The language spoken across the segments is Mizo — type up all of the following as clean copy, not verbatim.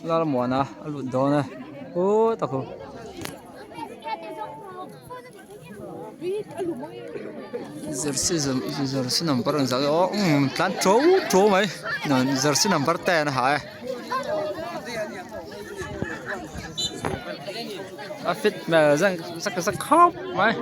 Lalmuana a lut dawn e u tak u. Jersey jersey number ang zah aw umm tlan to to mai jersey number ten a ha e a fit hmel zak zak zak khawp mai.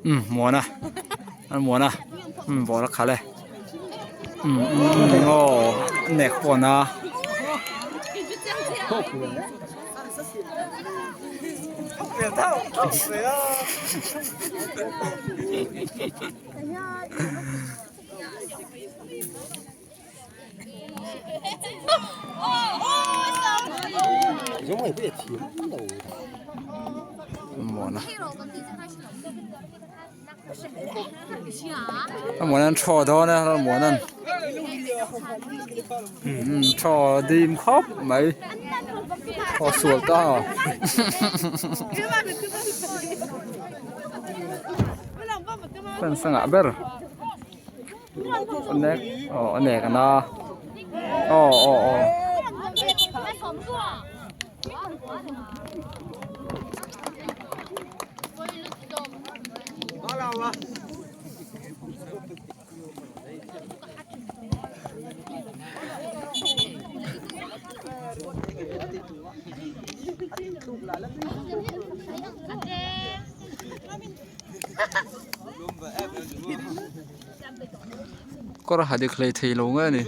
Umm muan a an muan a umm ball a khalh e umm umm aw nek pawn a. Muana a muana an thaw dawn a muana umm thaw dim khawp mai thaw sual ta fans a ngah ber. Nek aw a nek ana aw aw aw. Kawr ha dik hlei thei lo nge ni.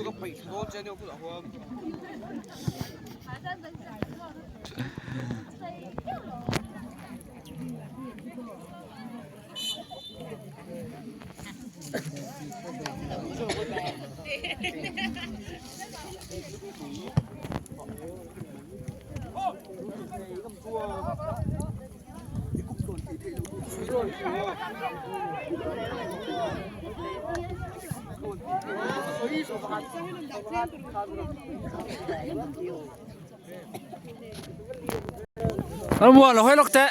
Lalmuan lo hawi lawk teh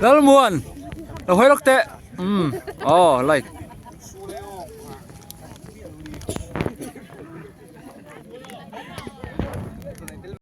Lalmuan lo hawi lawk teh umm aw like.